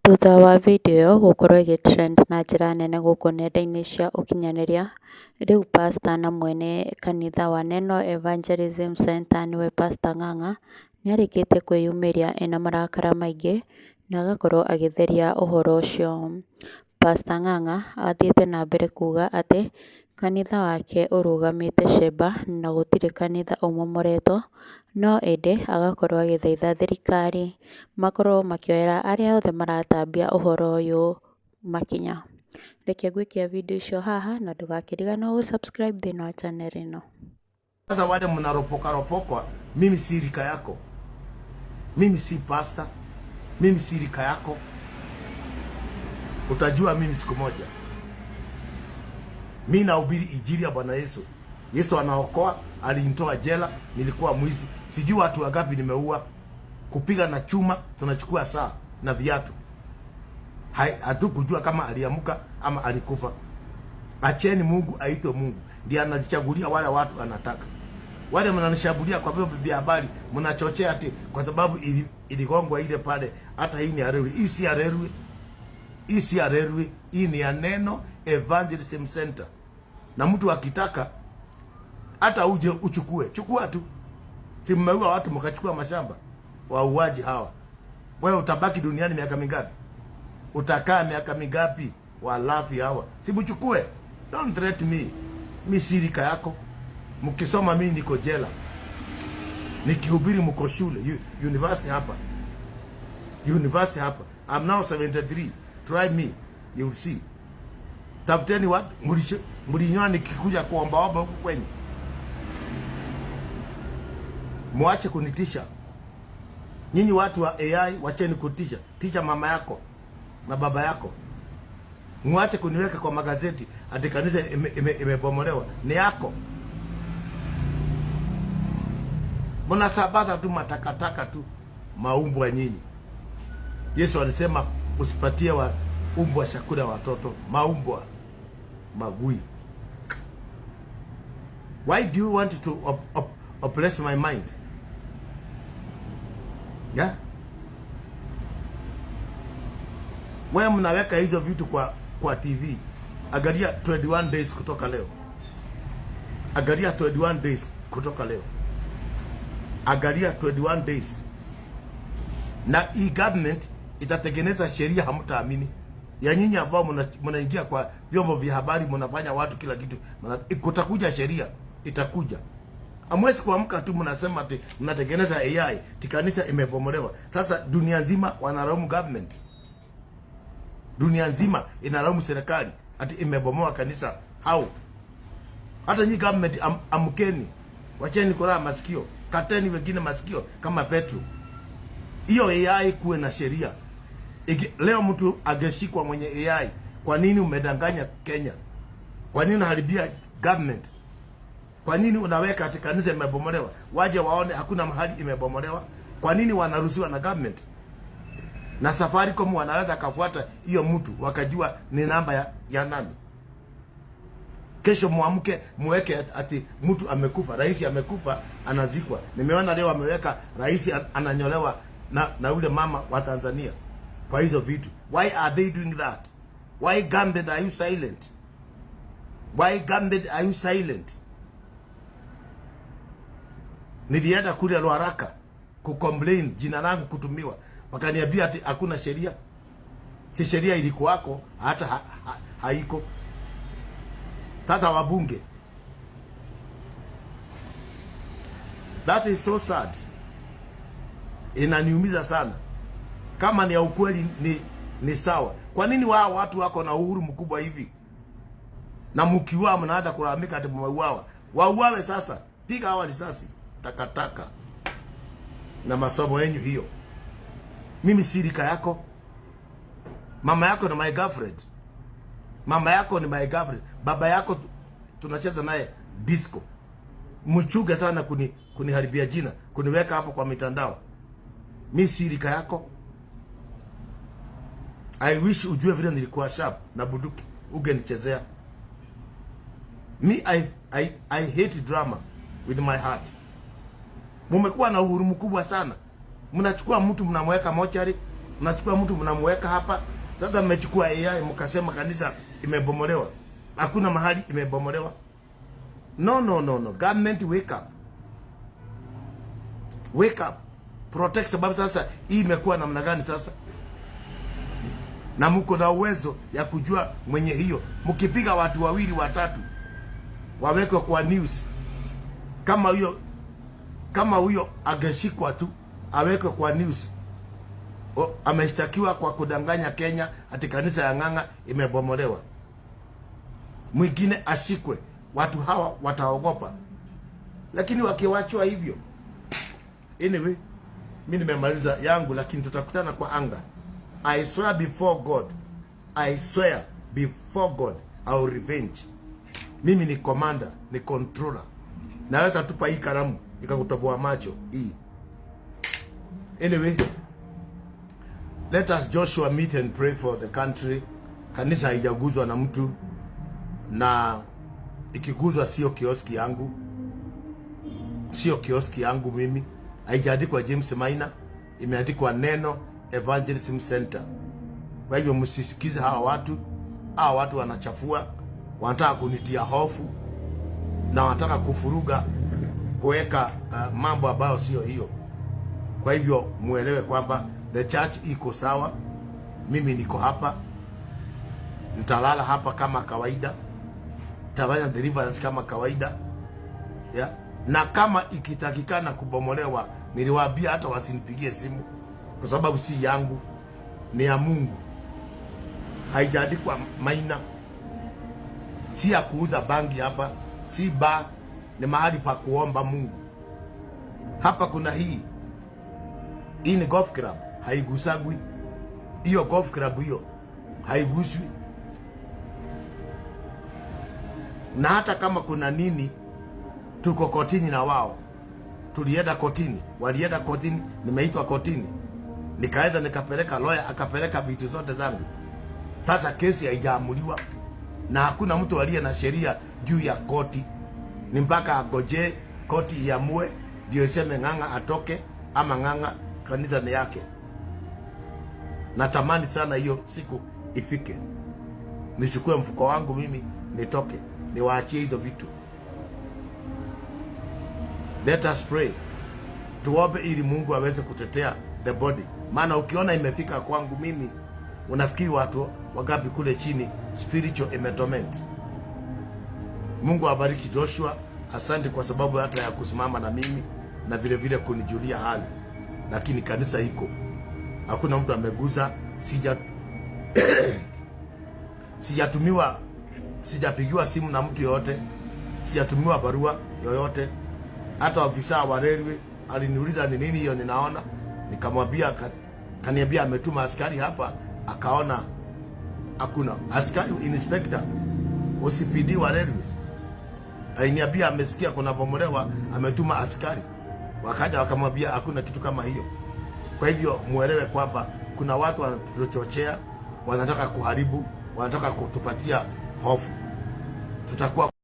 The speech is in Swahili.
Thutha wa video ĩyo gũkorwo ĩgĩ trend na njĩra nene gũkũ nenda-inĩ cia ũkinyanĩria, rĩu pastor na mwene kanitha wa Neno Evangelism Center nĩwe pastor Ng'ang'a, nĩarĩkĩtie kwĩyumĩria ena marakara maingĩ, na agakorwo agĩtheria ũhoro ũcio. Pastor Ng'ang'a athiĩte na mbere kuga atĩ, kanitha wake ũrũgamĩte CEBA na gũtirĩ kanitha ũmomoretwo, no ĩndĩ agakorwo agĩthaitha thirikari makorwo makĩoera arĩa othe maratambia ũhoro ũyũ makinya. Reke ngwĩkĩre video icio haha na ndũgakĩriganĩrwo gũ subscribe thĩinĩ wa channel ĩno. Sasa wale mnaropoka ropokwa, mimi si rika yako, mimi si pasta, mimi si rika yako. Utajua mimi siku moja. Mi nahubiri injili ya Bwana Yesu. Yesu anaokoa, alinitoa jela, nilikuwa mwizi, sijui watu wangapi nimeua, kupiga na chuma, tunachukua saa na viatu. Hatukujua kama aliamuka ama alikufa. Acheni Mungu aitwe Mungu, ndiye anajichagulia wale watu anataka. Wale mnanishambulia kwa vyombo vya habari, mnachochea ati kwa sababu iligongwa ile pale, hata hii ni Arerwi. Hii si Arerwi, hii si Arerwi, hii ni ya Neno Evangelism Center, na mtu akitaka hata uje uchukue, chukua tu. Si mmeua watu mkachukua mashamba, wauaji hawa. Wewe utabaki duniani miaka mingapi? Utakaa miaka mingapi? Walafi hawa, si mchukue. Don't threat me, mi si rika yako. Mkisoma mi niko jela, nikihubiri mko shule university hapa, university hapa. I'm now 73. Try me, you will see. Tafuteni watu mlinyoa nikikuja kuombaomba huku kwenyu. Mwache kunitisha nyinyi watu wa AI, wacheni kutisha. Tisha mama yako na baba yako. Mwache kuniweka kwa magazeti ati kanisa imebomolewa. Ni yako. Mnasabaza tu matakataka tu, maumbwa nyinyi. Yesu alisema usipatie wa umbwa chakula watoto, maumbwa magui. Why do you want to oppress my mind? Yeah? Wewe mnaweka hizo vitu kwa TV. Angalia 21 days kutoka leo. Angalia 21 days kutoka leo. Angalia 21 days. Na hii government itatengeneza sheria hamtaamini. Ya nyinyi ambao mnaingia kwa vyombo vya habari mnafanya watu kila kitu. Kutakuja sheria, itakuja. Hamwezi kuamka tu mnasema ati mnatengeneza AI, ati kanisa imebomolewa. Sasa dunia nzima wanalaumu government. Dunia nzima inalaumu serikali ati imebomoa kanisa. How? Hata nyinyi government amkeni. Wacheni kulala masikio. Kateni wengine masikio kama Petro. Hiyo AI kuwe na sheria. Leo mtu angeshikwa mwenye AI, kwa nini umedanganya Kenya? Kwa nini unaharibia government? Kwa nini unaweka ati kanisa imebomolewa? Waje waone hakuna mahali imebomolewa. Kwa nini wanaruhusiwa na government? Na Safaricom wanaweza kafuata hiyo mtu wakajua ni namba ya nani. Kesho muamke muweke ati mtu amekufa, rais amekufa, anazikwa. Nimeona leo ameweka rais ananyolewa na yule mama wa Tanzania kwa hizo vitu. Why are they doing that? Why government are you silent? Why government are you silent? Nilienda kule Ruaraka kucomplain jina langu kutumiwa, wakaniambia ati hakuna sheria. Si sheria ilikuwako hata haiko. Sasa wabunge, that is so sad, inaniumiza sana. Kama ni ya ukweli ni sawa. Kwa nini wao watu wako na uhuru mkubwa hivi, na mkiuawa mnaanza kulalamika ati mmeuawa? Wauawe sasa, piga hawa risasi takataka na masomo yenu hiyo. Mimi si rika yako. Mama yako ni my girlfriend. Mama yako ni my girlfriend. Baba yako tunacheza naye disco. Mchuge sana kuniharibia jina, kuniweka hapo kwa mitandao. Mimi si rika yako. I wish ujue vile nilikuwa sharp na bunduki ungenichezea. Me I hate drama with my heart. Mumekuwa na uhuru mkubwa sana. Mnachukua mtu mnamweka mochari, Mnachukua mtu mnamweka hapa. Sasa mmechukua AI mkasema kanisa imebomolewa. Hakuna mahali imebomolewa. No, no, no, no. Government, wake up. Wake up. Protect, sababu sasa hii imekuwa namna gani sasa? Na mko na uwezo ya kujua mwenye hiyo. Mkipiga watu wawili watatu wawekwe kwa news, kama huyo angeshikwa tu awekwe kwa news, o, ameshtakiwa kwa kudanganya Kenya ati kanisa ya Ng'ang'a imebomolewa, mwingine ashikwe, watu hawa wataogopa. Lakini wakiwachwa hivyo, anyway, mi nimemaliza yangu, lakini tutakutana kwa anga. I swear before God, I swear before God, I will revenge. Mimi ni commander, ni controller. Naweza tupa hii kalamu ikakutoboa macho hii. Anyway, let us, Joshua, meet and pray for the country. Kanisa haijaguzwa na mtu, na ikiguzwa sio kioski yangu, sio kioski yangu mimi. Haijaandikwa James Maina, imeandikwa Neno Evangelism Center. Kwa hivyo msisikize hawa watu. Hawa watu wanachafua, wanataka kunitia hofu na wanataka kufuruga, kuweka mambo ambayo sio hiyo. Kwa hivyo muelewe kwamba the church iko sawa. Mimi niko hapa, nitalala hapa kama kawaida, tafanya deliverance kama kawaida, yeah. Na kama ikitakikana kubomolewa, niliwaambia hata wasinipigie simu kwa sababu si yangu, ni ya Mungu, haijaandikwa Maina, si ya kuuza bangi hapa, si ba, ni mahali pa kuomba Mungu. Hapa kuna hii ni golf club, haigusagwi hiyo golf club, hiyo haiguswi. Na hata kama kuna nini, tuko kotini na wao, tulienda kotini, walienda kotini, nimeitwa kotini, nikaenda nikapeleka lawyer, akapeleka vitu zote zangu. Sasa kesi haijaamuliwa na hakuna mtu aliye na sheria juu ya koti, ni mpaka agoje koti iamue ndio iseme Ng'ang'a atoke ama Ng'ang'a kanisa ni yake. Natamani sana hiyo siku ifike, nichukue mfuko wangu mimi nitoke, niwaachie hizo vitu. Let us pray, tuombe ili Mungu aweze kutetea the body, maana ukiona imefika kwangu mimi, unafikiri watu wangapi kule chini spiritual imetorment. Mungu awabariki Joshua, asante kwa sababu hata ya kusimama na mimi na vile vile kunijulia hali, lakini kanisa iko, hakuna mtu ameguza. Sijatumiwa, sijapigiwa simu na mtu yoyote, sijatumiwa barua yoyote. Hata afisa wa railway aliniuliza ni nini hiyo ninaona, nikamwambia, kaniambia ametuma askari hapa, akaona hakuna askari. Inspector OCPD wa railway aliniambia amesikia kuna bomolewa, ametuma askari, wakaja wakamwambia hakuna kitu kama hiyo. Kwa hivyo muelewe kwamba kuna watu wanatuchochea, wanataka kuharibu, wanataka kutupatia hofu. Tutakuwa